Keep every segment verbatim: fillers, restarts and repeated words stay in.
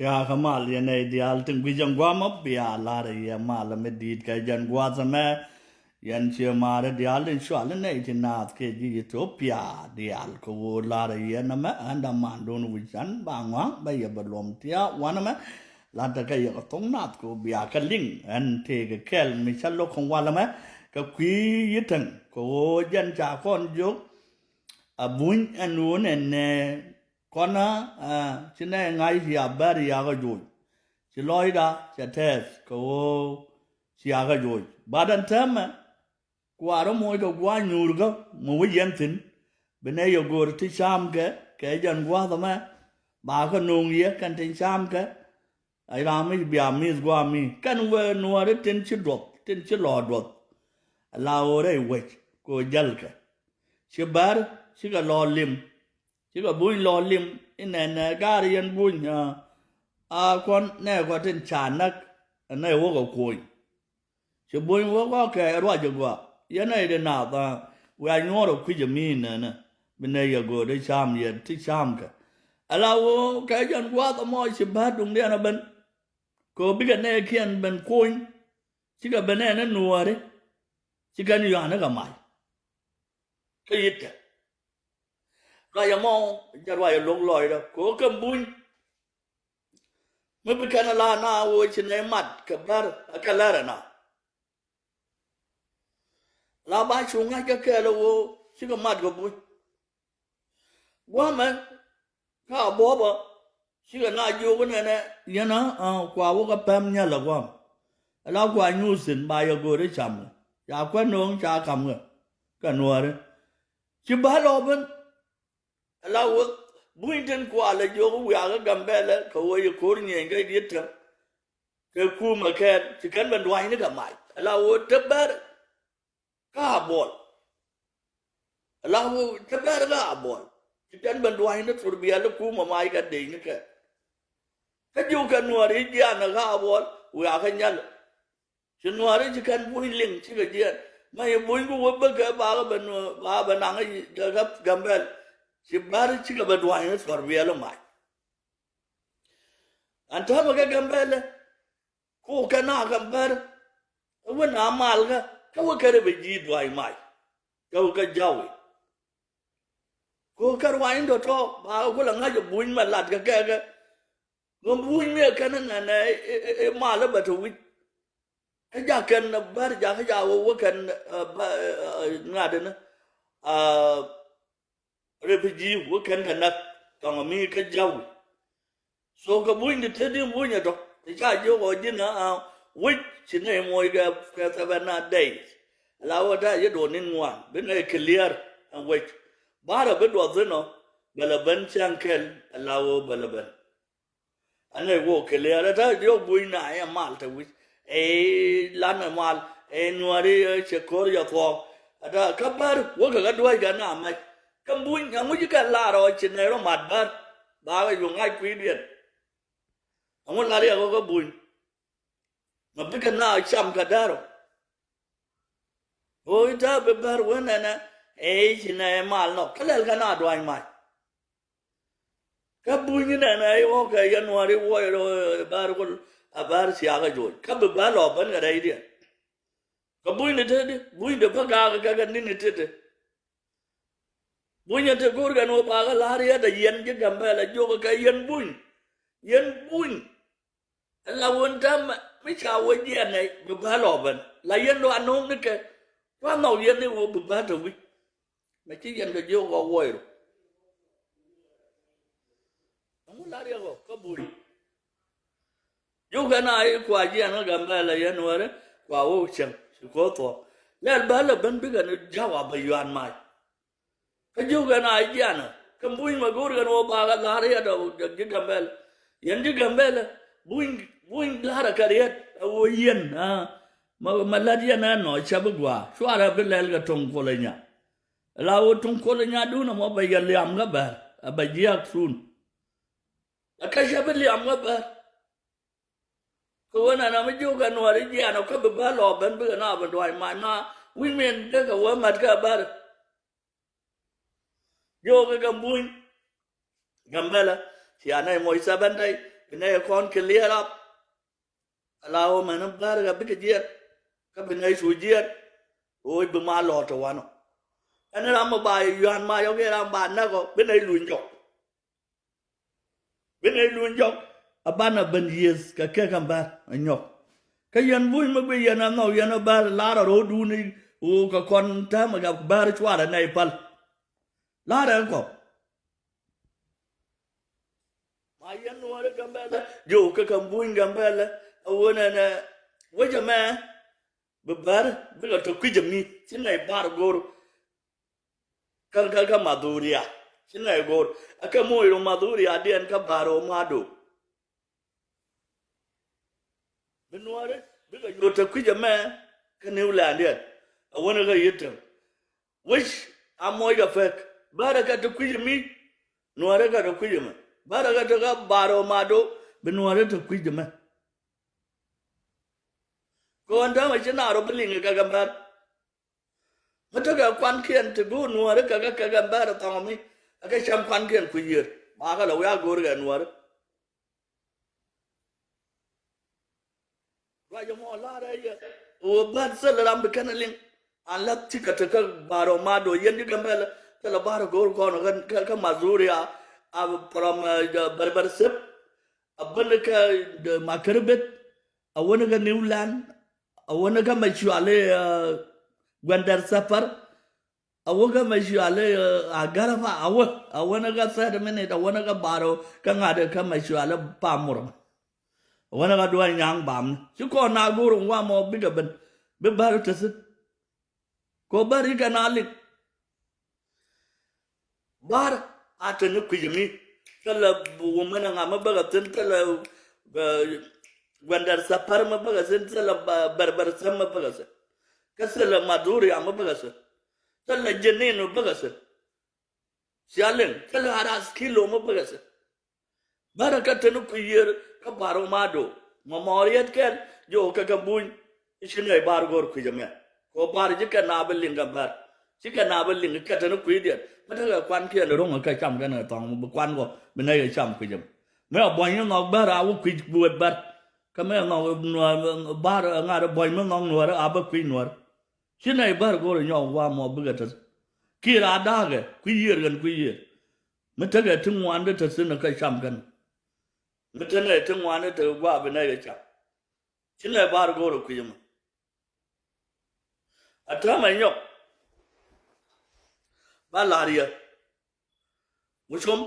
Ya kä mal yɛn nɛy diaal tin gui̱c ɛn gua̱a̱mä bia la̱rä yɛ mal mi di̱i̱t kɛ jɛn gua̱a̱th ɛmɛ. Yɛn cië maarä diaal tin cual nɛy ti naath kɛ ji̱ Ethiopia diaal kɛ ɣöö la̱rä yɛn ɛmɛ ɛn dämandun wi̱c ɛn ba ŋɔa̱a̱ŋ bä yɛ bɛ luɔm tia̱a̱ wanɛ mɛ. La̱tdä kɛ yɛ kɛ thok naath kɛ ɣöö bia kɛ liŋ ɛn tëëkɛ kɛl mi cä lo̱k kɛ wal ɛmɛ kɛ kui̱ yi̱täŋ kɛ ɣöö jɛn ca kɔn jiök. A buny ɛn wun ɛn nɛ kɔnä ci nɛ ŋa̱c cia bär yakä joc. Ci lɔcda cɛ tɛth kɛ ɣöö ciakä joc. Bat ɛn täämɛ kuaarä moc kɛ gua̱a̱c nyuurkä mi wä yɛn thi̱n. Bi nɛ yɛ go̱o̱r ti camkɛ kɛ jɛn gua̱a̱th ɛmɛ. Ba kä no̱o̱ŋ yɛ kɛn tin camkɛ. Ay ram mi bia mi̱th gua̱a̱ mi kɛn wee nuɔɔri tin ci duɔth tin ci lɔɔk duɔth. Ala ɣöö rɛy wec kɛ ɣöö jälkɛ. Ci bär cikɛ lɔɔk lim. Cikɛ buny lɔɔk lim inɛnɛ gaari yɛn buny. A kuɔn nɛ kɔ tin ca näk ɛn nɛ wä kɛ kuɔny. Ci buny wä kɔ kɛ ruac ɛ gɔaa yɛn nɛ iti naath. Wiaa nyuɔɔr ɛ kui̱c ɛ mi inɛnɛ bi nɛ yɛ go̱o̱r ti cam yɛ ti camkɛ. Ala ɣöö kɛ jɛn gua̱a̱th ɛmɔ ci bär duŋdiɛn ɛ ben. Kɛ ɣöö bikɛ nɛɛkiɛn ben kuɔny. Cikɛ ben ɛn ɛ nuɔɔri. Ci kɛn yua̱a̱ni kɛ mac. Kä yi̱tkɛ ruac ɛmɔ jɛ ruac ɛ lo̱k lɔcdä kɛ ɣöö kɛn buny. Mi bi kɛn la na ɣöö ci nɛy mat kɛ bär ɛ kɛ lɛr ɛna. La ba cu ŋa̱c kɛ kɛɛl ɣöö cikɛ mat kɛ buny. Gua̱a̱mɛ ka buɔ̱pä cikɛ na jiök nɛnɛ yɛn a kua wä kä pɛm nyäl ɛ gua̱a̱m. Ala kua nyuuth thi̱n ba yɛ go̱o̱ri camkɛ ca kuɛ no̱o̱ŋ ca kamkɛ. Kɛ nuɔ̱ɔ̱ri ci bä lɔ ben. Ala wä buny tin kua lɛ jiök wiakä Gambɛlɛ kɛ wä yɛ ko̱r nyieny kä i̱ diet täm. Kɛ kumɛ kɛɛl ci kɛn ben dua̱nyni kɛ mac ala wä te bär. Kä a buɔl. Ala wä te bär kä a buɔl. Ci kɛn ben dua̱nyni thur biɛl i̱ kumɛ mac kɛ dec ni kɛ. Kä jiök kɛ nuɔɔri jianɛ kä a buɔl wiakä nyal. Ci nuɔɔri ci kɛn buny liŋ cikɛ jiɛn mɛ i̱ buny ku wä bäkɛ bakɛ bɛ nuɔɔr bakɛ bɛ naŋ i̱ kä Gambɛl. Ci bär cikɛ bɛ dua̱nyni thur biɛl i̱ mac. Ɛn täämɛ kɛ Gambɛlɛ. Ku kɛ na kɛ bär. Kä wä na malkä kä wä kɛ rɛ bɛ ji̱ dua̱ny mac. Kä wä kɛ jawi. Ku kɛ ruany dɔ̱tɔ̱ ba kɛ kulɛ ŋa̱c ɛ buny mɛ lat kɛ kɛkɛ. Ŋä buny mi ɛ kɛn nɛnɛ i̱ mal ɛ bɛ te wi̱c. Kä jak kɛn bär jakä jak wä wä kɛn ŋa̱t ɛn refugee wä kɛn kɛ näk tɔŋ mi kä jawi. So kɛ buny ti te di buny ɛ tɔ ti ca jiök ɔ ji̱n a wi̱c ci nɛy moc kɛ kɛ seven days. Ala wä ta̱a̱ yɛ duɔ̱n ni̱n ŋuan bi nɛy clear ɛn wec. Barɛ bi duɔth thi̱n ɔ bɛ lɛ ben cäŋ kɛl ala wä bɛ lɛ ben. Anɛ wä clear ɛ ta̱a̱ jiök buny na ɛ mal te wi̱c. Ɛ lan ɛ mal ɛ nuɔri ɛ cɛ ko̱r yɛ thuɔɔk. Ɛ ta̱a̱ kä bär wä kɛ kä duäc kɛ na mac. Kä buny ɛŋu ci kɛ lar ɔ ci nɛy rɔ mat bär. Bakɛ yuɔ̱ŋ ŋa̱c kui̱diɛn. Ɛŋu lar yɛ kɔ kä buny. Mɛ bikɛ na cam kɛ däär ɔ. Ɣöö i̱ ta̱a̱ bi bär wen ɛnɛ ɛ i̱ ci nɛ mal nɔ kä lɛl kɛ na duany mac. Kä buny inɛnɛ i̱ ɣɔ̱kɛ yɛn nuɔ̱ɔ̱r i̱ wuɔc rɔ bär kul a bär thiakä joc kä bi bär lɔ ben kɛ rɛydiɛn. Kä buny ni teti buny de bä gaak kɛ kɛ ni̱n ni teti. Buny in te go̱o̱r kɛn wä bakä la̱r yɛt a yɛn ji̱ Gambɛl a jiök kɛ yɛn buny. Yɛn buny. Ɛn la wun täämɛ mi ca wä jiɛn nɛ bi bä lɔ ben la yɛn dɔ a no̱o̱ŋ ni kɛ. Kua nhɔk yɛn ni wä bi bä te wi̱c. Mɛ ci yɛn kɛ jiök ɣɔw wuɔc rɔ. Ɛŋu la riɛk ɣɔw kä buny. Jiök kɛn a i̱ kua jiɛn kä Gambɛl a yɛn wärä kua wä cäŋ ci ko̱r thuɔ̱k. Lɛl bä lɛ ben bikɛ ni ja̱k a bɛ yuan mac. Kä jiök kɛn a jianä kä buny mɛ go̱o̱r kɛn wä bakä la̱r yɛt ɔ ji̱ Gambɛl. Yɛn ji̱ Gambɛl buny buny la̱rä kɛ riɛt a wä yɛn a mɛ mɛ lät yɛn ɛn nɔ cä bi gua̱a̱ cuarɛ bi lɛl kɛ to̱ŋ kolɛ nya. La wä to̱ŋ kolɛ nya dun ɛmɔ bɛ yɛ liam kä bär a bɛ jiaak thun. Ɛ kä cä bi liam kä bär. Kɛ ɣöö nɛnɛ mi jiök kɛ nuɔɔri jiɛɛn ɔ kä bi bä lɔ ben bikɛ na bi dua̱c mac ma wi̱c min dee kɛ wee mät kɛ bär. Jiök kɛ kɛ buny. Gambɛlɛ cia nɛy moc seven day Bi nɛy kɔn clear up. Ala ɣöö mɛn bär kɛ bikɛ jiɛt. Kä bi nɛy cu jiɛt. Ɣöö bi ma lɔɔt tɔ wanɔ. Ɛn ram mi ba yuan ma yɔk i̱ ram ba näk ɔ bi nɛy luny jɔk. Bi nɛy luny jɔk. A banɛ ben yieth kɛ kɛ kɛ bär a nyɔk. Kä yɛn buny mi bi yɛn a nhɔk yɛn a bär lar a ro̱o̱dun i̱ ɣöö kɛ kɔn täämɛ kɛ bär cuarɛ nɛy päl. Lar ɛn kɔ. Ma yɛn nuɔ̱ɔ̱ri Gambɛlɛ jiök kɛ kɛ buny Gambɛlɛ a ɣöö nɛnɛ wec ɛmɛ bi bär bikɛ tɔ kui̱c ɛmi ci nɛy bär go̱r. Kä kä kä madhuria ci nɛy go̱r a kɛ moc ro madhuria diɛn kä bär ro mado. Bi nuɔ̱ɔ̱ri bikɛ yot tɔ kui̱c ɛmɛ kä New Land diɛn a wänä kä yi̱t tɛm. Wec a moc kɛ pek bärɛ kɛ ti kui̱c mi. Nuäärä kɛ ti kui̱c mɛ bärɛ kɛ ti kä bar ɔ mado. Bi nuäärä ti kui̱c mɛ. Kɔn täämɛ ci naar ɔ bi liŋ kɛ kɛ bär. Mi tekɛ kuankiɛn ti go̱o̱r nuäärä kɛ kɛ kɛ kɛ bär ɔ thɔŋ mi. Ɛ kɛ cam kuankiɛn kui̱c yiër ba kɛ lɛ wiak go̱o̱r kɛ nuäärä. Ruac ɛmɔ la̱rä yɛ ɣöö bär thil ram bi kɛn a liŋ. An la̱th cikɛ te kä bar ɔ mado yɛn ji̱ Gambɛlɛ thilɛ bar ɔ go̱o̱r kɔn kä kä Mazuria. A from Bɛrbɛr Thep a bäni kä Makärbet a wäni kä New Land a wäni kä Macuali Guɛndɛr Thɛpär. A wä kä Macuali a gärä pa a wä a wä ni kä thirty minute a wä ni kä bar kä ŋa̱t kä Macuali pa mur. A wä ni kä duɔ̱ɔ̱r nyaŋ bam ni ci kɔn na go̱o̱r ŋuam ɔ bikɛ ben bi bär te thi̱n. Kɛ ɣöö bär ikɛ na lik. Bär a te ni kui̱c mi thilɛ wumɛn ŋa mi bäkɛ thi̱n thilɛ Guɛndɛr Thɛpär mi bäkɛ thi̱n thilɛ Bɛrbɛr Thep mi bäkɛ thi̱n. Kä thilɛ Mazuria mi bäkɛ thi̱n. Thilɛ Jenin mi bäkɛ thi̱n. Cia liŋ thilɛ Arath Kilo mi bäkɛ thi̱n. Bärɛ kä te ni kui̱ yiër kä bar ɔ mado mɔmɔɔr yɛt kɛl jiök kɛ kɛ buny. I̱ ci nɛy bar go̱o̱r kui̱c ɛmɛ. Kɛ ɣöö bar ji̱ kɛ na bi liŋ kɛ bär ci kɛ na bi liŋ kɛ te ni kui̱diɛn mi tekɛ kuankiɛn ro̱ŋ kɛ cam kɛn kɛ thɔŋ bi kuan kɔ bi nɛy kɛ cam kui̱c ɛmɛ. Mi a buɔ̱ny ni nhɔk bär a wä kui̱c wet bär. Kä mi a nhɔk bar ŋa̱t buɔ̱ny mi nhɔk nuäärä a bä kui̱c nuäärä. Ci nɛy bär go̱o̱r nyɔk wa mɔ bikɛ te. Kiɛ raa da̱a̱kɛ kui̱ yiër kɛn kui̱ yiër. Mi tekɛ ti ŋuan di te thi̱n kä cam kɛn. Mi te nɛy ti ŋuan di te gua̱a̱ bi nɛy kɛ cam. Ci nɛy bar go̱o̱r kui̱c ɛmɛ. A täämɛ nyɔk. Ba la̱r yɛ. Wucom,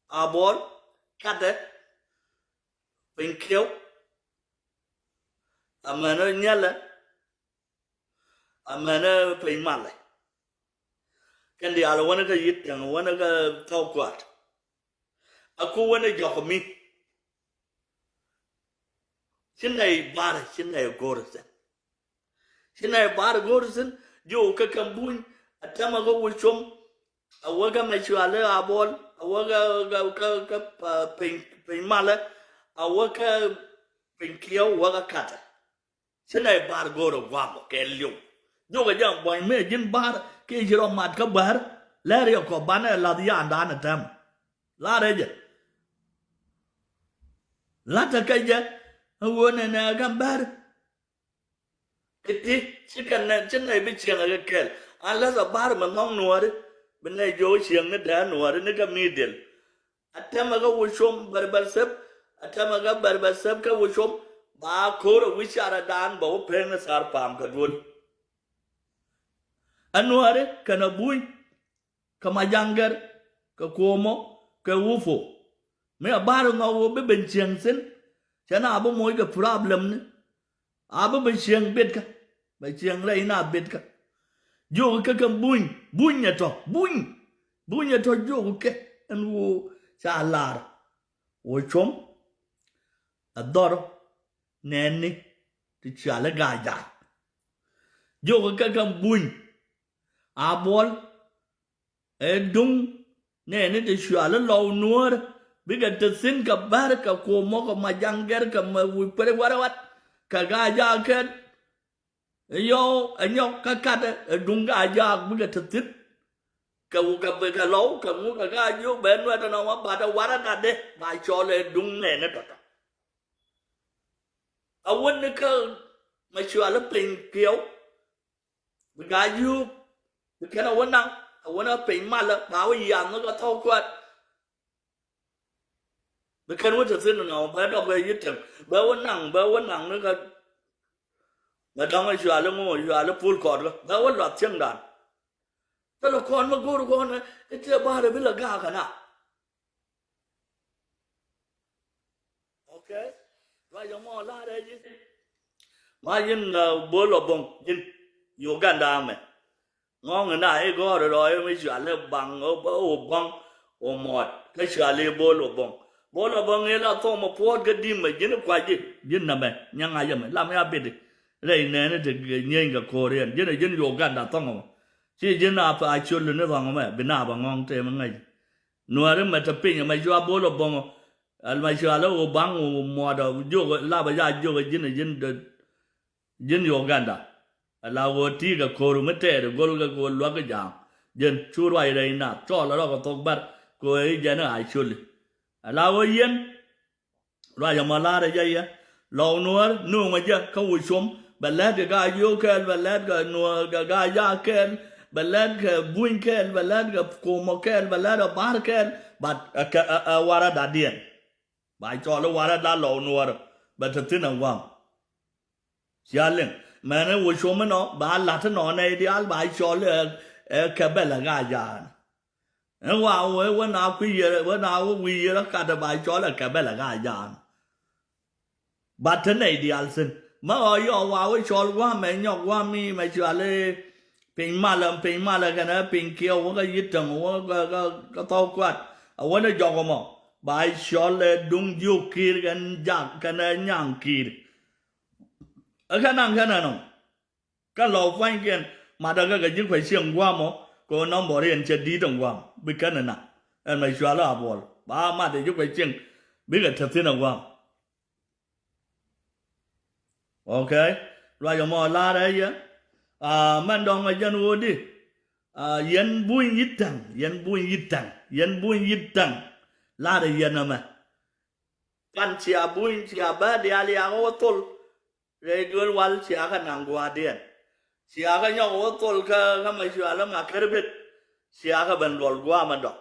Abuɔl, Katɛ, Piny Kiɛw, amäni Nyɛlɛ, amäni Piny Malɛ. Kɛn diaal wäni kä yi̱t tɛŋ wäni kä thɔɔk kua̱t. A ku wäni jɔk mi. Ci nɛy bar ci nɛy go̱o̱r thi̱n. Ci nɛy bar go̱o̱r thi̱n jiök kɛ kɛm buny. A tɛmɛ kä Wucom. A wä kä Macuali Abuɔl a wä kä kä kä kä Piny Piny Malɛ a wä kä Piny Kiɛw wä kä Katɛ. Ci nɛy bar go̱o̱r ɛ gua̱a̱m ɔ kɛ li̱w. Jokɛ jɛ buɔ̱ny mëë ji̱n bar kiɛ ci rɔ mat kä bär. Lɛr yɛ kɔ banɛ lath yaandan ɛ tɛm. La̱rɛ jɛ. La̱tɛ kɛ jɛ. Ɛ ɣöö nɛnɛ ɛ gam bär. Kɛ ti ci kɛ nɛ ci nɛy bi cieŋ ɛ kɛ kɛl. An läth ɛ bar mɛ nhɔk nuɔ̱ɔ̱ri bi nɛy jiök cieŋ ni dɛɛ nuɔ̱ɔ̱ri ni kɛ mi̱i̱dil. A tɛmɛ kä Wucom Bɛrbɛr Thep. A tɛmɛ kä Bɛrbɛr Thep kä Wucom ba ko̱r ɛ wi̱c carɛ daan bɛ wä pek ni thar pa̱a̱m kɛ duel. Ɛ nuääri kɛnɛ buny kɛ Majaŋ Gɛr kɛ Kuomɔ kɛ Wupho. Mi a bar nhɔk wä bi ben cieŋ thi̱n. Cɛ na bi moc kɛ problem ni. A bi ben cieŋ bitkä bɛ cieŋ rɛy na bitkä. Jiök kɛ kɛ buny buny ɛ tɔ buny. Buny ɛ tɔ jiök kɛ ɛn ɣöö ca lar. Wucom ɛ dhɔr nɛɛni ti ciali Gaajaak. Jiök kɛ kɛ buny Abuɔl ɛ duŋ nɛɛni ti cuali lɔw nuɔ̱ɔ̱r. Bikɛ te thi̱n kɛ bär kɛ Kuomɔ kɛ Majaŋ Gɛr kɛ mɛ wi̱i̱ pɛrɛ wɛrɛ wat kɛ Gaajaak kɛn. Ɛ yɔw ɛ nyɔk kä Katɛ ɛ duŋ Gaajaak bikɛ te thi̱n. kɛ, kɛ, kɛ Lɔw, kɛ ŋu, kɛ Gaa-jiök, bɛ Nuɛr tɔnɔ ma bat ɛ warada dee ba cɔl ɛ duŋ nɛɛni tɔtɔ. A wä ni kä Macuali piny kiɛw. Bi Gaa-jiök, bi kɛn a wä naŋ, a wä ni piny malä, ba wä yiath ni kɛ thɔw kuat. Bi kɛn wä te thi̱n nɔ, bɛ dɔk bɛ yi̱t tɛm, bɛ wä naŋ, bɛ wä naŋ ni kɛ, bɛ dɔŋ Macuali ŋu, Macuali pul kɔt kä, bɛ wä luath cieŋdan. Thilɛ kɔn mi go̱o̱r kɔn i̱ ti ba̱a̱r bi lɛ ga̱a̱ kɛ na. Okay. Ruac ɛmɔ la̱rɛ ji̱. Ma ji̱n, uh, Bol Obong ji̱n Uganda mɛ. Ŋɔ̱ŋ ina i̱ gɔ̱r rɔ i̱ mi Cuali baŋ ɔ, ɔ, Obong ɔ mɔt. Kä Cuali Bol Obong. Bol Obong i̱ la thok mɔ puɔ̱t kä di̱m mɛ ji̱n i̱ kuac ji̱. Ji̱n nɛmɛ nyaŋ a yɛmɛ lam ya bit i̱. Rɛy nɛɛni ti nyieeny kɛ ko̱r yɛn. Ji̱n i̱ ji̱n Uganda thɔŋ mɔ. Ci ji̱n a, a Cuali ni thɔŋ mɛ bi na bɛ ŋɔ̱ŋ tëë mi ŋäc. Nuääri mɛ te piny mɛ cua Bol Obong. Al mɛ cua lɛ wä baŋ wä muɔdɔ jiök lapɛ ya jiök ji̱n ji̱n de, ji̱n Uganda. Ala wä ti kɛ ko̱r mi tɛɛr go̱l kɛ go̱l luäk kɛ ja̱a̱ŋ. Ji̱n cu ruac rɛy na cɔl rɔ kɛ thok bär kɛ wä i̱ jɛn a Cuali. Ala wä yɛn Ruac ɛmɔ la̱rä jɛ yɛ. Lɔw Nuäär nuŋä jɛ kä wä com, bɛ lɛt kɛ Gaa-jiök kɛɛl, bɛ lɛt kɛ Nuäär kɛ Gaa-jaak kɛɛl, bɛ lɛt kɛ Buny kɛɛl, bɛ lɛt kɛ Komɔ kɛɛl, bɛ lɛt kɛ Ba̱r kɛɛl, but ɛ kɛ ɛ, ɛ warada diɛn. Ba cɔl i̱ warada Lɔw Nuäär bɛ te thi̱n ɛ gua̱a̱m. Cia liŋ mɛn i̱ wä com inɔ ba la̱t inɔ nɛy diaal ba cɔl i̱ ɛ, ɛ kɛ bɛ lɛ Gaa-jaak. Ɛn wa wee wä na kui̱ yiër wä na wä wi̱i̱ yiër ɛ kat ɛ ba cɔl ɛ kɛ bɛ lɛ Gaa-jaak. Ba te nɛy diaal thi̱n. Mä ɣɔɔ yɔɔ wa wä cɔl gua̱a̱m mɛ nyɔk gua̱a̱m mi mɛ cuali piny malä, piny malä kɛnɛ piny kiɛw wä kä yi̱t täŋ wä kä, kä, kä thɔw kuat. A wä ni jɔk ɛmɔ ba cɔl ɛ duŋ jiök ki̱i̱r kɛn jak kɛnɛ nyaŋ ki̱i̱r. Ɛ kɛ naŋ kɛn ɛnɔ. Kä Lɔw pua̱nykiɛn matdä kä kɛ ji̱ kuɛ cieŋ gua̱a̱m ɔ kɛ ɣöö nɔmbɔr yɛn cɛ di̱i̱t ɛn gua̱a̱m bi kɛn ɛ na. Ɛn mɛ cualä a buɔl ba matdä ji̱ kuɛ cieŋ bikɛ te thi̱n ɛ gua̱a̱m. Okay. Ruac ɛmɔ la̱rä yɛ. Aa, mɛn dɔ̱ŋ ɛ jɛn ɣöödi. Aa, yɛn Buny yi̱t täŋ, yɛn Buny yi̱t täŋ, yɛn Buny yi̱t täŋ. La̱rä yɛn ɛmɛ. Pan cia Buny cia bä diaal yakä wä thol. Rɛy duel wal cia kɛ naŋ gua̱a̱rdiɛn. Cia kɛ nyɔk wä thol kä, kä mɛ cualä ma kär bet. Cia kɛ ben luɔl gua̱a̱mɛ dɔ̱k.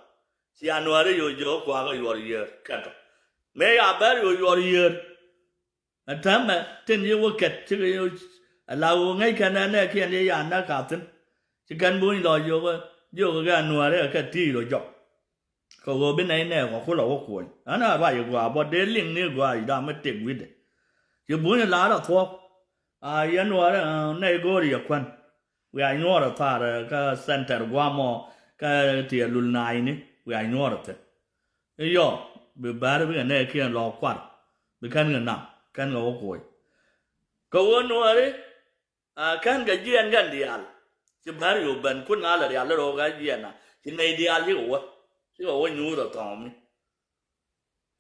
Cia Nuääri yo̱o̱ jiök kuakä yuɔr yiër kɛn tɔ. Mëë ya bɛr yo̱o̱ yuɔr yiër. Ɛ täämɛ tin yi wä kɛt cikɛ yi ala wä ŋäc kɛn ɛ nɛɛkiɛn yi ya näk ka thi̱n. Ci kɛn Buny lɔ jiök, jiök kɛ Nuääri ɛ kɛ ti̱i̱ rɔ jɔk. Kɛ ɣöö bi nɛy nɛɛkɔ kulɛ wä kuɔny. Ɛn a ruac i̱ gɔaa bä dee liŋ ni gɔaa i̱ da̱a̱ mi tëk wi̱cdɛ. Ci Buny la̱r a thuɔ̱k. A yɛn wä, ɛ, nɛy go̱o̱r yɛ kuän. Wiaa nyuɔ̱ɔ̱r a thaar, ɛ, kä center gua̱a̱mɔ kä tiɛɛl lul naacni wiaa nyuɔ̱ɔ̱r a thi̱n. I̱ yɔ bi bäär bikɛ nɛɛkiɛn lɔ kuar. Bi kɛn kɛ nam kɛn kɛ wä kuɔny. Kɛ ɣöö Nuääri A kän kɛ jiɛɛn kɛn diaal. Ci bär yo̱o̱ ben kun ŋa̱l rial rɔ kä jiɛɛn a ci nɛy diaal cikɛ wä. Cikɛ wä nyuuth ɛ thɔɔmi.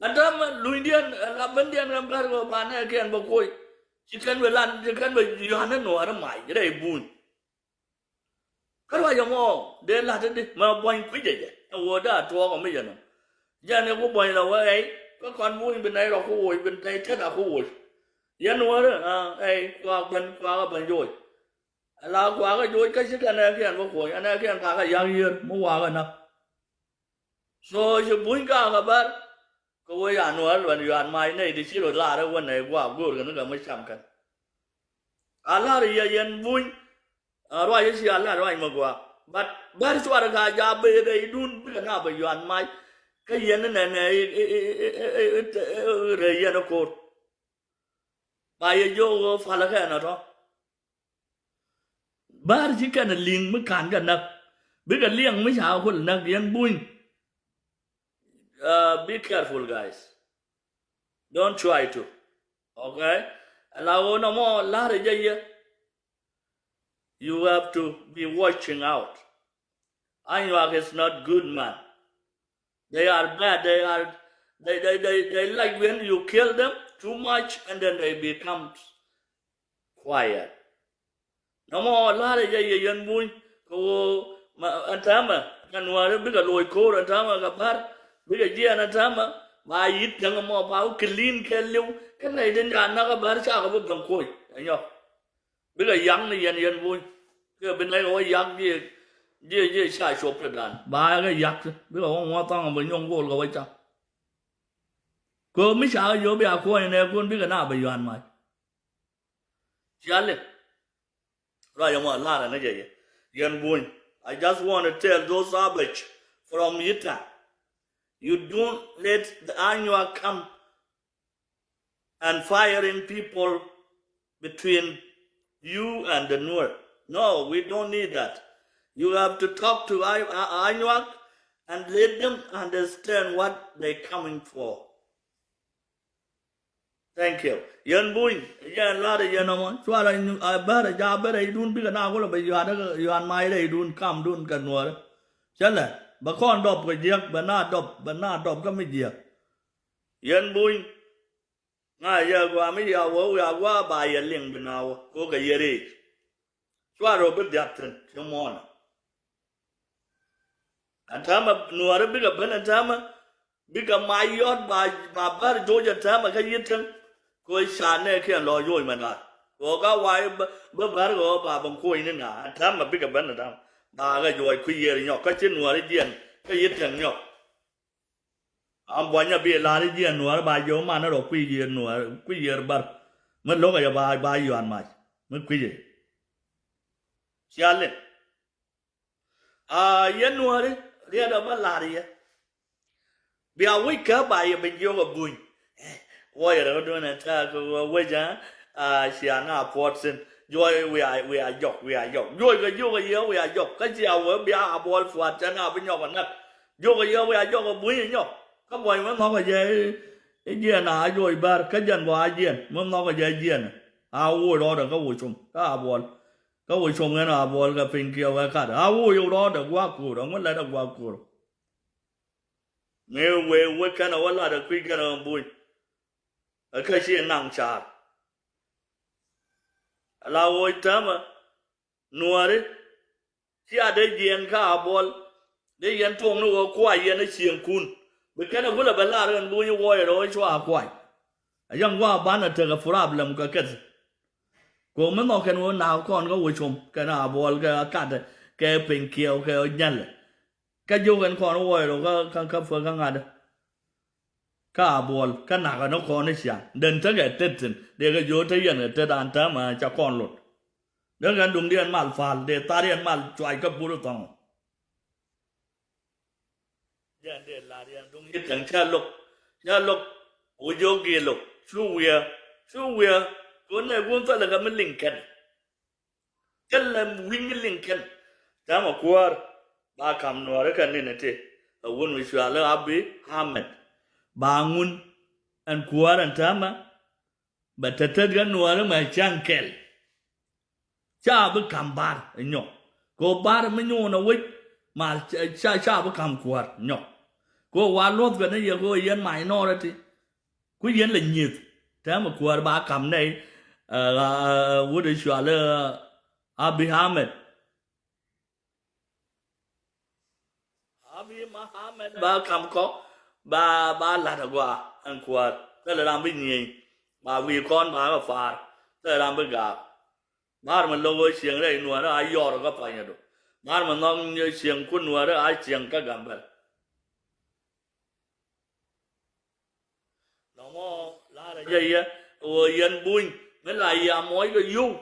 Ɛ täämɛ lunydiɛn ɛ la bendiɛn kɛn bär kɛ ba nɛɛkiɛn bä kuɔy. Ci kɛn bɛ lan ci kɛn bɛ yuan ni nuɔɔri mac rɛy Buny. Kä ruac ɛmɔ dee la̱t i̱di mɛ buɔ̱ny kui̱c ɛ jɛ ɛ wä dee a tuɔɔk ɛ mi jɛ nɔ. Jɛn i̱ ku buɔ̱ny la wä ɛy kä kɔn Buny bi nɛy rɔ ku woc bi nɛy tet a ku woc. Yɛn wärä a ɛy kuaak ben kuaak a ben joc. Ala kuaak a joc kä ci kɛ nɛɛkiɛn bä kuɔny a nɛɛkiɛn kakä yak yiër mi waak ɛ näk. So ci Buny kakä bär. Kä wee yan wä luɛn yuan mac nɛy ti ci rɔ lar ɛ wä nɛy guaak go̱o̱r kɛ ni kɛ mi cam kɛn. A lar yɛ yɛn Buny. A ruac i̱ cia lar ruac mi guaak. But bär cuarɛ ka ja ben rɛydun bikɛ na bɛ yuan mac. Kä yɛn ni nɛnɛ rɛy yɛn ɛ ko̱r. Ba yɛ jiök ɣöö palä kɛn ɛ tɔ. Bär ci kɛn ɛ li̱ŋ mi ka̱n kɛ näk. Bikɛ liɛŋ mi ca kul näk yɛn Buny. Uh, be careful, guys. Don't try to. Okay? Ala ɣöö nɔmɔ la̱rä jɛ yɛ. You have to be watching out. Anyuak is not good man. They are bad. They are, they, they, they, they like when you kill them too much and then they become quiet. Nɔmɔ la̱rä jɛ yɛ yɛn Buny kɛ ɣöö Ma ɛn täämɛ kɛ Nuäärä bikɛ loc ko̱o̱r ɛn täämɛ kɛ Bär, bikɛ jiɛɛn ɛn täämɛ. Ba yi̱t cäŋ ɛmɔ ba wä clean kɛ li̱w. Kä nɛy tin ca näk ɛ Bär cakɛ bi ben kuɔ̱c ɛ nyɔk. Bikɛ yak ni yɛn, yɛn Buny. Kɛ bi nɛy kɛ wä yak jiɛ, jiɛ, jiɛ ca cop kɛ dan. Ba kɛ yak bikɛ wä ŋuɔ̱t thɔŋ bi nyɔk go̱o̱l kɛ wä cak. Kɛ mi cakɛ yop bia kuɔ̱ny nɛɛkun bikɛ na bɛ yuan mac. Ciali. Ruac ɛmɔ lar ɛn jɛ yɛ. Yɛn Buny, I just want to tell those Abac from Yita, you don't let the Anyuak come and firing people between you and the Nuer. No, we don't need that. You have to talk to Anyuak and let them understand what they coming for. Thank you. Yɛn Buny, yɛn lar yɛn ɔmɔ cuarɛ a Bär a ja bɛ rɛydun bikɛ na kulɛ bɛ yuat, yuat mac rɛydun kamdun kɛ Nuäärä. Cɛ lɛ bɛ kɔn dɔp kɛ jiäk, bɛ na dɔp, bɛ na dɔp kä mi jiäk. Yɛn Buny, ŋa yɛ gua mi ya wä wiaa gua ba yɛ liŋ bi na wä kokɛ yɛ rɛy. Cuarɛ bi dhiath thi̱n ci muɔnɛ. Ɛn täämɛ Nuäärä bikɛ ben ɛn täämɛ, bikɛ mac yɔt ba, ba Bär joc ɛn täämɛ kä Yi̱t Täŋ. Kɛ ɣöö ca nɛɛkiɛn lɔ joc mɛ ŋa̱. Kɛ ɣöö ka wa̱i̱ bä, bä Bär kɛ ɣöö ba ben kuɔ̱ny ni ŋa̱. Ɛn täämɛ bikɛ ben ɛn täämɛ ba kɛ joc kui̱ yiër nyɔk kä ci Nuäärä jiɛn kä Yi̱t Täŋ nyɔk. Am buɔ̱nyä bi lar i̱ jiɛn Nuäärä ba jiök manɛ rɔ kui̱ yiër Nuäärä, kui̱ yiër Bär. Mi lo̱kɛ jɛ ba, ba yuan mac mi kui̱ jɛ. Ciali. A yɛn Nuääri riɛt ɔ bä la̱r yɛ. Bia wec kä ba yɛ ben jiök ɛ Buny. Wä yɛ rɛ kä duɔ̱n ɛ ta̱a̱ kɛ wä wec a, a cia na puɔt thi̱n. Juɔc wiaa, wiaa jɔk, wiaa jɔk. Juɔc kɛ jiök ɛ yɛ wiaa jɔk. Kä cia wä bia a buɔl pua̱t cɛ na bi nyɔk ɛ näk. Jiök ɛ yɛ wiaa jɔk ɛ Buny ɛ nyɔk. Kä buɔy mi nhɔk ɛ jɛ i̱ jiɛn a juɔc Bär kä jɛn bä a jiɛn mi nhɔk ɛ jɛ jiɛn. A woc rɔɔdɛ kä woc cum kä a buɔl. Kä wä cuɔ̱ŋ ɛn a buɔl kɛ piny kiɛ wee kat a wä yok rɔɔdɛ gua̱a̱k ko̱r a ŋun latdɛ gua̱a̱k ko̱r. Mëë wee wä kɛn a wä latdɛ kui̱ kɛn a Buny. Ɛ kä ci naŋ ca̱a̱r. Ala woc täämɛ Nuääri. Cia dee jiɛɛn kä a buɔl. Dee yɛn tuɔŋni wä kuay yɛn a cieŋkun. Bi kɛn a kulɛ bɛ lar ɛn Buny wä yɛ rɔ cua kuay. A yɛn gua̱a̱k banɛ tekɛ problem kɛ kɛth. Kɛ ɣöö mi nhɔk kɛn ɣöö nak kɔn kä wä com kɛn a buɔl kɛ kat kɛ piny kiɛw kɛ nyɛl. Kä jiök ɛn kɔn wä rɔ kä, kä, kä puɔ̱k kä ŋa̱t. Kä a buɔl kä nak ɛn kɔn i̱ ciaŋ den tekɛ tet thi̱n dee kɛ jiök te yɛn kɛ tet an täämɛ ca kɔn lot. Dee kɛn duŋdiɛn mal pal dee thariɛn mal cuac kä but thɔŋ. Jɛn dee lar yɛn duŋ Yi̱t Täŋ cä lo̱k, cä lo̱k. Wä jiök gi̱i̱ lo̱k cu wiɛ, cu wiɛ. Kɛ ɣöö nɛy guun thilɛ kɛ mi liŋ kɛn. Thilɛ wi̱ny mi liŋ kɛn. Täämɛ kuäär ba ka̱m Nuääri kɛ ni̱n ɛ ti. Ɛ wun wi̱c cuali Abi Ahmed. Ba ŋun ɛn kuäär ɛn täämɛ. Bɛ tɛtɛt kɛ Nuääri mɛ cäŋ kɛl. Ca bi ka̱m Bär ɛ nyɔk. Kɛ ɣöö Bär mi nyuun ɛ wec mal ca, ca, ca bi ka̱m kuäär nyɔk. Kɛ ɣöö wa luɔ̱thkɛ ni yɛ kɛ ɣöö yɛn minority. Ku yɛn lɛ nyieth täämɛ kuäär ba ka̱m nɛy, ɛ, ɛ, ɛ, wut ɛ cuali, ɛ, Abi Ahmed. Abi Ahmed ba ka̱m kɔ ba, ba la̱t agua ɛn kuäär. Thilɛ ram bi nyieny ba wi̱i̱ kɔn ba kɛ pa̱a̱r. Thilɛ ram bi gaak. Ba̱a̱r mi lo̱k ɣöö cieŋ rɛy Nuäärä a yɔr kä pa̱nyɛ do. Ba̱a̱r mi nhɔk cieŋ ku Nuäärä a cieŋ kä Gambɛl. Nɔmɔ la̱rä jɛ yɛ ɣöö yɛn Buny mi la yia muɔc kɛ yio̱w.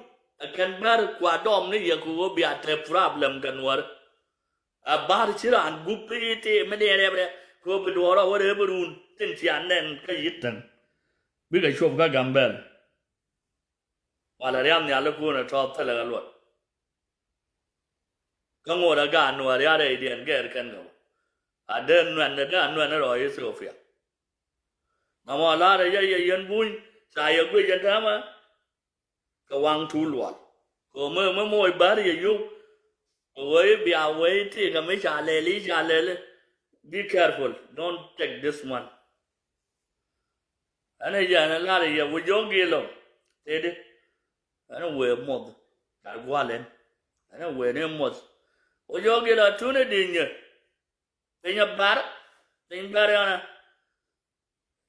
Ɛ kɛn Bär kua dɔm ni yɛ kɛ ɣöö bia te problem kɛ Nuäärä. Ɛ Bär ci raan gup i̱ ti mi dee rɛp rɛp kɛ ɣöö bi duɔɔr a wä rɛp run tin cia nɛn kä Yi̱t Täŋ. Bikɛ cop kä Gambɛl. Walɛ riam nhial ikun ɛ tɔ̱ thilɛ kɛ luɔt. Kä ŋot ɛ gaat Nuäär ya rɛydiɛn gɛɛr kɛn kɛ wä. A dee nuɛn ɛ dee a nuɛn ɛ rɔ Ethiopia. Nɔmɔ la̱rä jɛ yɛ yɛn Buny ca yɛ guic ɛn täämɛ. Kɛ waŋ tuul lual kɛ ɣöö mi, mi moc Bär yɛ yio̱w. Kɛ ɣöö i̱ bia wee i̱ ti kɛ mi ca lɛl i̱ ca lɛl i̱. Be careful, don't take this one. Ɛn ɛ jɛn ɛ la̱r yɛ wä jiök gi̱i̱l ɔ tëëdi. Ɛn ɛ wëë muɔth gat gua̱l ɛn. Ɛn ɛ wëë ni muɔth. Wä jɔk ilɔ tuni di̱i̱nyɛ. Piny a bar. Piny bar yɔnɛ.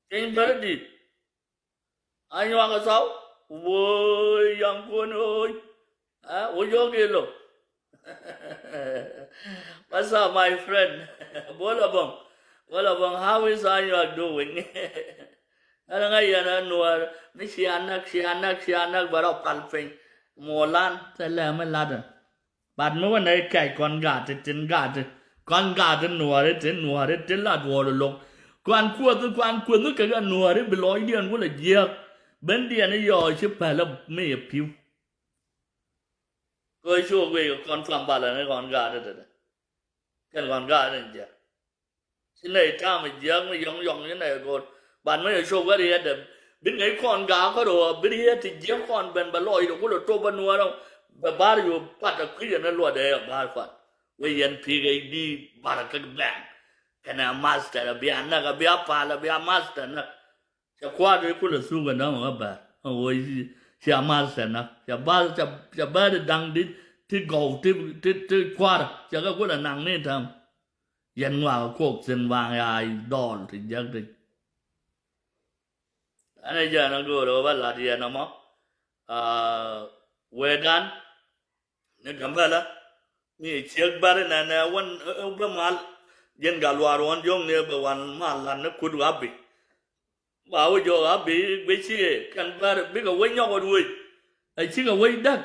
Piny bar di̱i̱t. A nyuak a thɔw. Woy yaŋ kuɔn woy. Ɛ wä jɔk ilɔ. What's up, my friend? Bola bong. Bola bong, how is, how you are doing? Ɛn ŋa yɛn a nuɔr mi cia nak, cia nak, cia nak bɛ rɔ pal piny. Muɔlan thilɛ mi latdɛ. Bat mi wä nɛ kɛc kɔn gaat ti tin gaat ti kɔn gaat ti nuɔri ti nuɔri ti la duɔɔri lo̱k. Kuan kuoth kuan kuoth kɛ kɛ nuɔri bi lɔcdiɛn wulɛ jiääk. Bendiɛn i̱ yɔɔ ci pɛlɛ mi yɛ pi̱w. Kɛ cok wec kɛ kɔn tham balɛ ni kɔn gaat ti ti kɛn kɔn gaat ti jiääk. Ci nɛy ta̱a̱m jiääk mi yɔ̱ŋ yɔ̱ŋ ci nɛy go̱o̱r. Ban mi cɛ cop wä riɛtdɛ bi ŋäc kɔn gaak kä ro̱o̱ bi riɛt ti jiääk kɔn ben bɛ lɔcdɛ kulɛ top bä nuɔ̱ɔ̱rä. Bɛ bar yo̱o̱ pat a kui̱c ɛn ɛ luɔtdɛ ɛ bar kuan. Wec yɛn pi̱i̱k ɛ di bar kä bɛŋ. Kɛnɛ master a bia näk a bia pal a bia master näk. Cɛ kua̱r i̱ kulɛ thuk ɛn dämɛ kä bär. Ɛ wee cia master näk cɛ bär cɛ bär i̱ da̱ŋ di ti gɔw ti ti ti kua̱r cɛ kɛ kulɛ naŋ ni täm. Yɛn ŋuak kuɔk thi̱n waŋ ya dɔɔl ti jiäk ti. Ɛn ɛ jɛn ɛ go̱o̱r ɛ wä bä la̱t yɛn ɛmɔ. Aa, wee dan ni Gambɛla mi ciek bäri nɛnɛ wän ɛ bä mal. Jɛn gal luaar ɣɔn jɔ̱ŋ ni bɛ wan mal la̱t ni kut wabi. Ba wä jɔk a bi guici kɛn bär bikɛ wä nyɔk wä wec. A cikɛ wec däk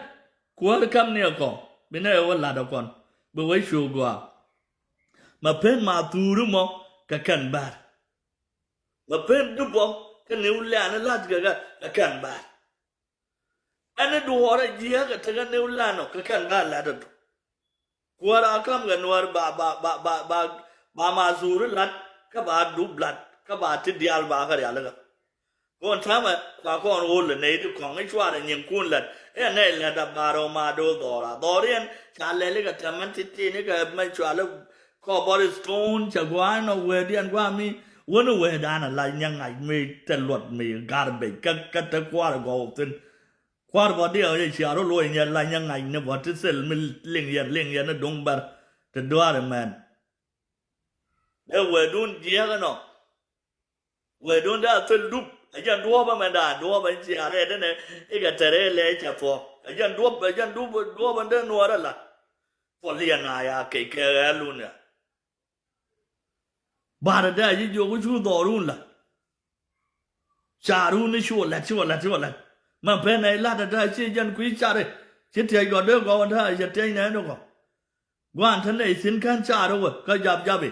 kuäär käm ni ɛ kɔ bi nɛ ɛ wä la̱t ɛ kɔn bi wä cu gɔaa. Mɛ pen ma thuuri mɔ kɛ kɛn bär. Mɛ pen dupɔ kä ni wä lɛ̈ɛ̈n la̱t kɛ kɛ kɛn bär. Ɛn i̱ duɔ̱ɔ̱rä jiääk ɛ tekɛ ni wä lɛ̈ɛ̈n ɔ kɛ kɛn bär la̱t ɛ duk. Kuäär a ka̱m kɛ nuäär ba ba ba ba ba ba ma thuri la̱t kä ba dup la̱t kä ba ti diaal ba kä rialikä. Kɔn täämɛ kua kɔn ɣöl ɛ nɛy ti kɔŋ i̱ cuarɛ nyiŋkun la̱t i̱ ɛ nɛy la̱t a ba rɔ ma do̱o̱ dhɔra dhɔriɛn ca lɛli kɛ tɛmɛn ti tini kɛ mɛ cuali. Kɔ bɔri thon cɛ gua̱a̱n ɔ wee diɛn gua̱a̱ mi wäni wee da̱a̱n a lac nyaŋ ŋa̱c mi te luɔt mi garbage kä kä te kua̱r gɔw thi̱n. Kua̱r bä diɛ ɣä yɛ cia rɔ luɔ̱c nyɛ la nyɛ ŋa̱c ni bä ti thil mi liŋ yɛn liŋ yɛn ni duŋ bär ti dua̱r imɛn. Dee wee dun jiɛk inɔ. Wee dun dee a thil dup a jɛn duɔ̱ɔ̱p ɛmɛn da̱a̱n duɔ̱ɔ̱p ɛn cia rɛɛt inɛ ikɛ tɛrɛ ilɛ ica thuɔ̱k a jɛn duɔ̱ɔ̱p a jɛn dup duɔ̱ɔ̱p ɛn dee nuɔɔr ala. Puɔl yɛn a ya kec kɛ ɣɛɛl lun ya. Barɛ dee a ji̱ jiök cu dhɔrun la. Carun i̱ cu wä la̱t ci wä la̱t ci wä la̱t. Mɛ pen ɛ la̱t ɛ ta̱a̱ ci jɛn kui̱ cari ci tiɛc gɔ̱ dee gɔw ɛ ta̱a̱ cɛ tiɛc nɛɛni kɔ. Gua̱a̱n te nɛy thi̱n kän cari wä kä jap japi.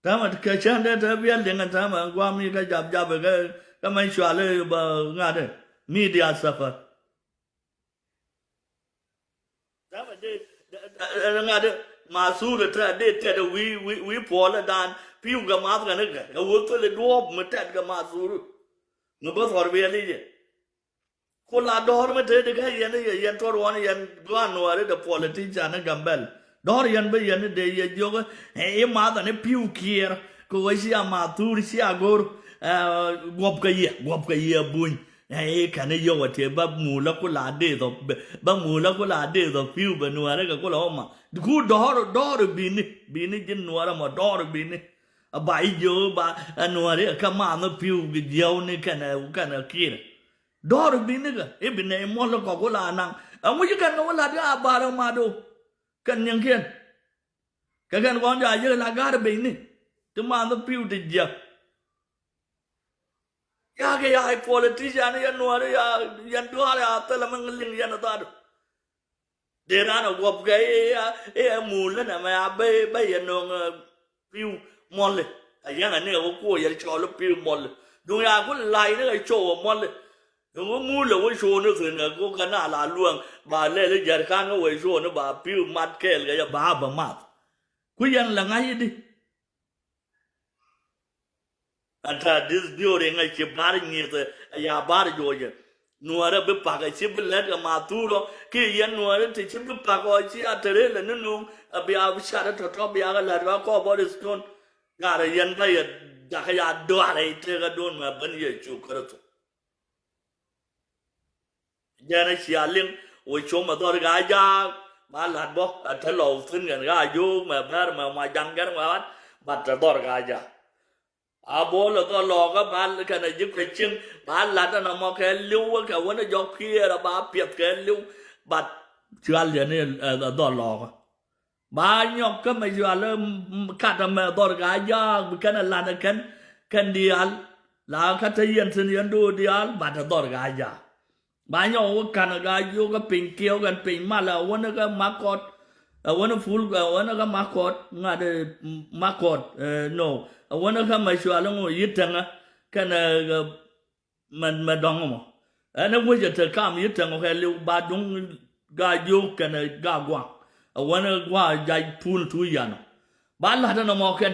Täämɛ kɛ cäŋ dee te biɛl diŋ ɛ täämɛ gua̱a̱m mi kä jap japi kä kä mɛn cuali bä ŋa̱t ɛ mi diaal thäpä. Ŋa̱t ma thul tä dee tɛt wi̱i̱ wi̱i̱ puɔl ɛ daan pi̱w kɛ math kɛn kɛ kɛ wä thil ɛ duɔ̱ɔ̱p mi tɛt kɛ ma thul. Mi bä thɔr biɛl i̱ jɛ. Ku la dɔ̱r mi te di kä yɛn i̱ yɛ yɛn tuɔr ɣɔn yɛn gua̱n nuɔɔri dee politician i̱ Gambɛl. Dɔ̱r yɛn bi yɛn i̱ dee yɛ jiök i̱ math ɛn i̱ pi̱w kiɛɛr kɛ wä cia ma thul cia go̱r. Guɔ̱p kɛ yɛ guɔ̱p kɛ yɛ buny. Ɛ i̱ kɛn i̱ yio̱w ɛ tiee bä muulä ku la dee dhɔ bä muulä ku la dee dhɔ pi̱w bɛ nuäärä kɛ ku la wä ma. Ku dɔ̱ɔ̱r dɔ̱ɔ̱r i̱ bi̱ni bi̱ni ji̱n nuäärä mɔ dɔ̱ɔ̱r i̱ bi̱ni. A ba i̱ jiök ba ɛ nuäärä kä maanhä pi̱w bi jiäwni kɛn ɛ kɛn ɛ ki̱i̱rɛ. Dɔ̱ɔ̱r i̱ bi̱ni kɛ i̱ bi nɛy muɔ̱l kɔk ku la naŋ. Ɛ ŋuci kɛn kɛ wä la̱t kɛ a bar ɛ mat do̱. Kɛn nyiŋkiɛn. Kɛ kɛn kɔn jɔa yek la ga̱r becni ti manhä pi̱w ti jiäk. Yakɛ ya politician yɛn nuɔɔri ya yɛn duaar ya thilɛ mi liŋ yɛn a dhadu. Dee ran a guɔp kɛ i̱ ya i̱ ya muul ni nɛmɛ ya bä bä yɛn no̱o̱ŋ pi̱w muɔli. A yɛn a ni a wä kuɔ yɛn cɔɔl i̱ pi̱w muɔli. Duŋ ya ku lac ni kɛ cɔw a muɔli. Ŋu muulɛ wä cuɔ̱ɔ̱ni thi̱n ɛ ku kɛ na la luäŋ ba lɛl i̱ jɛr ka̱n kä wee cuɔ̱ɔ̱ni ba pi̱w mat kɛɛl kɛ jɛ ba bä math. Ku yɛn lɛ ŋa̱c i̱di. Ɛ ta̱a̱ di̱th diööri ŋäc ci bar nyieth ɛ ya bar juɔcɛ. Nuäärä bi pak ɛ ci bi lɛt kɛ ma thuurɔ kiɛ yɛn nuäärä ti ci bi pak ɔ ci a te rëël ɛ ni nuŋ. Ɛ bia bi cat ɛ tɔ̱tɔ̱ bia kɛ la̱t kɛ kɔɔp ɔ ri thon. Garɛ yɛn bä yɛ dakä ya duaarɛ i̱ tëëkä duun mɛ ben Yecu Kritho. Jɛn a cia liŋ wä com a dhɔr ka jaak Ba lat bä a te lɔw thi̱n kɛn ka a jo̱o̱k mɛ bɛr mɛ ma jaŋ kɛn mɛ ɣa̱t. Bat te dhɔr ka ja̱. A bo̱o̱l ɛ dhɔr lɔɔkä ba kɛn a ji̱ kuec cieŋ ba lat ɛn ɛmɔ kɛ li̱w kɛ wänä jɔk piɛɛr a ba piɛth kɛ li̱w. Bat cual yɛn ɛ dhɔr lɔɔkä. Ba nyɔk kä mɛ cual ɛ kat ɛmɛ dhɔr ka ja̱ bi kɛn ɛ lat ɛ kɛn kɛn diaal. La kä te yɛn thi̱n yɛn do̱o̱ diaal bat ɛ dhɔr ka ja̱. Ba nyɔk wä ka̱n ɛ gaa jiök kä piny kiɛw kɛn piny mal ɛ wänä kä makɔt. Ɛ wänä ful ɛ wänä kä makɔt ŋa̱t ɛ makɔt ɛ no. Ɛ wänä kä mɛ cual ŋu yi täŋä kɛn ɛ mɛ mɛ dɔ̱ŋ mɔ. Ɛn ɛ wec ɛ te kam yi täŋä kɛ liw ba duŋ gaa jiök kɛn ɛ gaa gua̱a̱k. Ɛ wänä gua̱a̱k jac pul tu yanɔ. Ba la̱t ɛn ɛmɔ kɛn.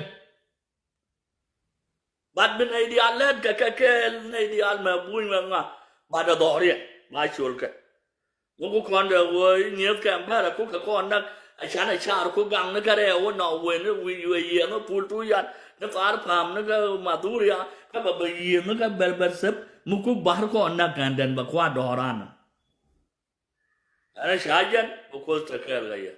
Bat bi nɛy diaal lɛt kɛ kɛ kɛɛl nɛy diaal mɛ buny mɛ ŋa. Bat ɛ dhɔriɛ ba col kɛ. Ŋu ku kɔn dɛ ɣöö i̱ nyieth kɛm bɛr ɛ ku kɛ kɔn näk. Ɛ can ɛ car ku gaŋ ni kɛ rɛɛ wä nɔ wen ni wi̱i̱ wee yiëë ni pul tu yan ni thar pa̱a̱m ni kɛ madhuria. Kä bɛ bɛ yiëë ni kɛ bɛr bɛr thep mi ku ba̱r kɔn näk kɛn dɛn bɛ kua dɔɔran. Ɛn ɛ ca jɛn bɛ kuoth te kɛɛl kɛ yɛ.